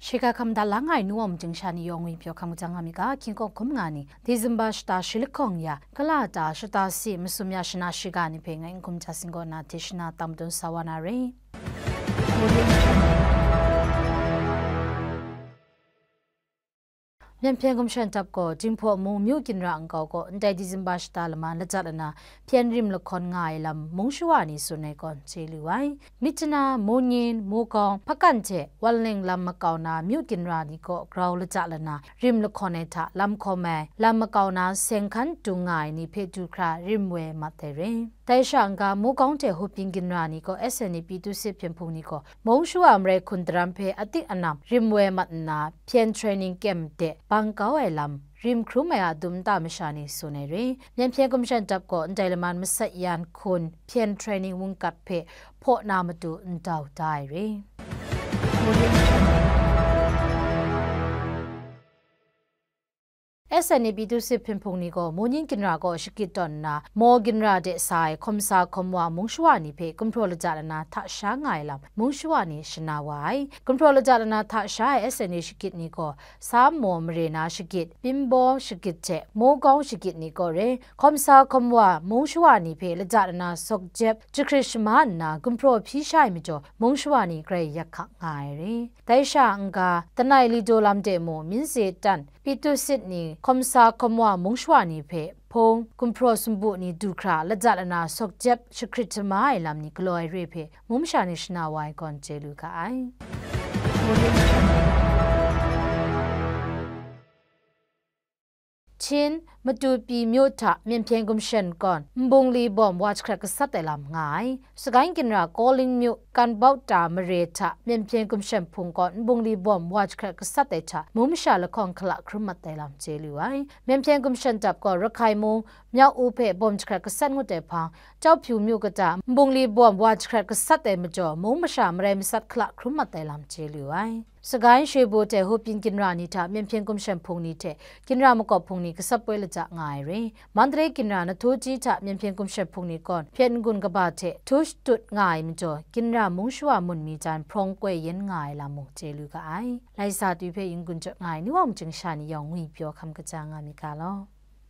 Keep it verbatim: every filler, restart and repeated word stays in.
Shiga hkam da la nga ai nu wa mung sha ni yawng ngwi pyaw hkam kajang nga mi ga, hkying hkawng hkum nga ni, December shata shi lahkawng ya, kala ta shata si masum ya shana shiga ni hpe ngai n hkum hta singgaw na hte shana tam dun sa wa na re. Myen hpyen gumshan dap gaw, Jinghpaw mung myu ginra nkau gaw, ndai December shata laman lajat lana, hpyen rim lahkawn nga ai lam mung shawa ni tsun ai gawn chye lu ai. Myitkyina, Munyin, Mogaung, Hpakan hte Wanleng lam makau na myu ginra ni gaw grau lajat lana, rim lahkawn ai hta lam hkawm ai, lam makau na seng hkan dung nga ai ni hpe du hkra rim woi mat ai re. Dai sha n-ga, Mogaung hte Hoping ginra ni gaw S N A P Tusit Hpyen Hpung ni gaw, mung shawa marai hkun daram hpe atik anam rim woi mat nna, hpyen training camp de bang kau ai lam, rim hkrum ai a dum nta masha ni tsun ai re. Myen hpyen gumshan dap gaw, ndai laman masat yan hkun hpyen training wungkat hpe hpaw na matu ndau da ai re. S N A P Tusit Hpyen Hpung ni gaw, Munyin ginra gaw shagit tawn nna, Maw ginra de sa ai hkawmsa hkawmwa mung shawa ni hpe gumhpraw lajat lana hta sha nga ai lam, mung shawa ni shana wa ai. Gumhpraw lajat lana hta sha ai S N A shagit ni gaw, Sam Maw mare na shagit, Pimbaw shagit hte Mogaung shagit ni gaw re, hkawmsa hkawmwa mung shawa ni hpe lajat lana sawk jep jahkrit shama nna, gumhpraw hpyi sha ai majaw, mung shawa ni grai yak hkak nga ai re. Dai sha n-ga, Tanai Lidaw lam de mung, Minze Tan, Pitusit ni hkawmsa hkawmwa mung shawa ni hpe hpung, gumhpraw sumpu ni du hkra lajat lana sawk jep jahkrit shama ai lam ni galaw ai re hpe, mung masha ni shana wa ai gawn chye lu ga ai. Chin, Matupi myu hta Myen hpyen gumshan gawn nbungli bawm wa jahkrat gasat ai lam nga ai. Sagaing ginra Kawling myu Kanbauta mare hta Myen hpyen gumshan hpung gawn nbungli bawm wa jahkrat gasat ai hta, mung masha lahkawng hkala hkrum mat ai lam chye lu ai. Myen hpyen gumshan dap gaw Rakhai mung Myaw-u hpe bawm jahkrat gasat ngut ai hpang, Chyawpyu myu kata nbungli bawm wa jahkrat gasat ai majaw, mung masha marai masat hkala hkrum mat ai lam chye lu ai. Sagaing Shebo hte Hoping ginra ni hta Myen hpyen gumshan hpung ni hte ginra makawp hpung ni gasat poi lajat nga ai re. Mandalay ginra Nahtoji hta Myen hpyen gumshan hpung ni gawn hpyen n-gun kaba hte htu shatut nga ai majaw, ginra mung shawa mun mi jan hprawng koi yen nga ai lam mung chye lu ga ai. Lai sa twi hpe yin gun jawt nga ai ni wa mung sha ni yawng ngwi pyaw hkam kaja nga mi ga law.